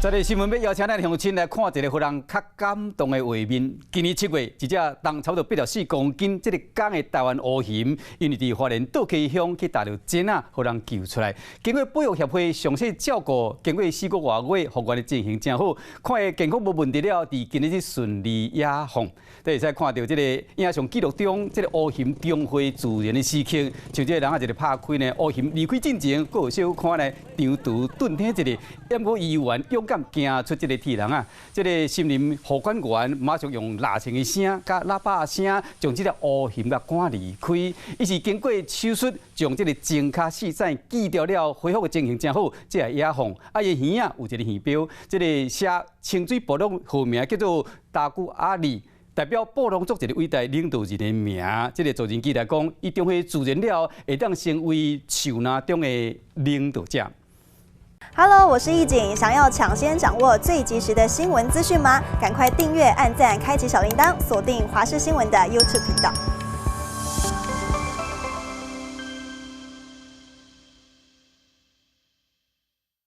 這個新聞欲邀請咱鄉親來看一個予人較感動的畫面。今年7月，一隻重差不多84公斤、這个公的台灣烏熊，因為佇花蓮倒溪鄉去踏著蟳仔，予人救出來。經過保育協會詳細照顧，經過4個外月復原的情形誠好，看伊健康無問題了，佇今日順利野放。都會使看著這个影像記錄中，這个烏熊重回自然的時刻，像這个人仔一个拍開呢，烏熊離開進前，閣有小可呢長途頓停一下，毋過伊猶原勇敢行出這个鐵籠啊！這个森林護管員馬上用蠟槍的聲佮喇叭的聲，將這个烏熊共趕離開。伊是經過手術，將這个前跤四指鋸掉了，恢復的情形誠好，這會野放。啊，伊耳仔有一個耳標，這个寫清水部落號名叫做達古阿里。代表布農族一個偉大領導人的名，這个無人機來講，伊重回自然了，會當成為樹林中的領導者。 Hello，我是易景，想要搶先掌握最及時的新聞資訊嗎？趕快訂閱、按讚、開啟小鈴鐺，鎖定華視新聞的 YouTube 頻道。